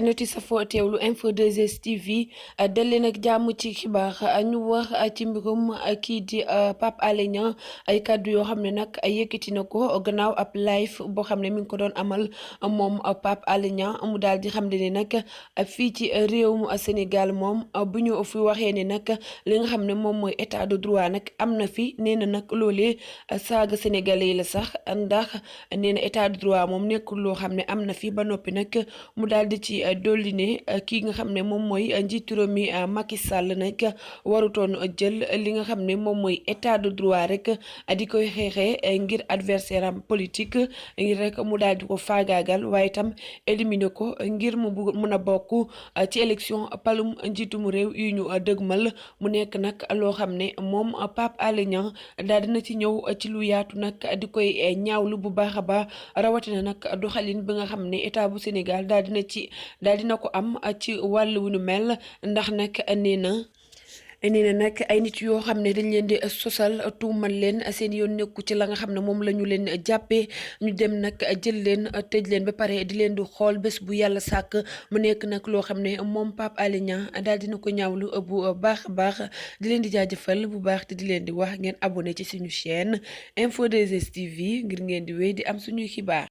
noti safo teewlu info 2S TV dal leen ak jàmm ci xibaar ñu wax ci mbirum kii di Pape Alé Niang ay kàddu yoo xam ne nag yëkkati na ko gannaaw ab live boo xam ne mi ngi ko doon amal moom Pape Alé Niang mu daal di xam ne nag fii ci réewum Sénégal moom bu ñu fi waxee ne nag li nga xam ne moom mooy état de droit nag am na fi nee na nag loolee saaga sénégalais la sax ndax nee na état de droit moom nekkul loo xam ne am na fi ba noppi nag mu daal di ci dolli ne kii nga xam ne moom mooy njiitu réew mi Macky Sall nag warutoon jël li nga xam ne moom mooy état de droit rek di koy xeexee ngir adversaire am politique ngir rek mu daal di ko faagaagal waaye itam éliminer ko ngir mu mun a bokk ci élection palum njiitum réew yu ñu dëgmal mu nekk nag loo xam ne moom Pape Alé Niang daal dina ci ñëw ci lu yaatu nag di koy ñaawlu bu baax a baax rawatina nag doxalin bi nga xam ne état bu Sénégal daal dina ko am ci wàll wu nu mel ndax nag nee na nag ay nit yoo xam ne dañ leen di sosal tuumal leen seen yoon nekku ci la nga xam ne moom la ñu leen jàppee ñu dem nag jël leen tëj leen ba pare di leen di xool bés bu yàlla sàkk mu nekk nag loo xam ne moom Pape Alé Niang daal dina ko ñaawlu bu baax a baax di leen di jaajëfal bu baax te di leen di wax ngeen abonné ci suñu chaîne Info 2S TV ngir ngeen di wéy di am suñuy xibaar.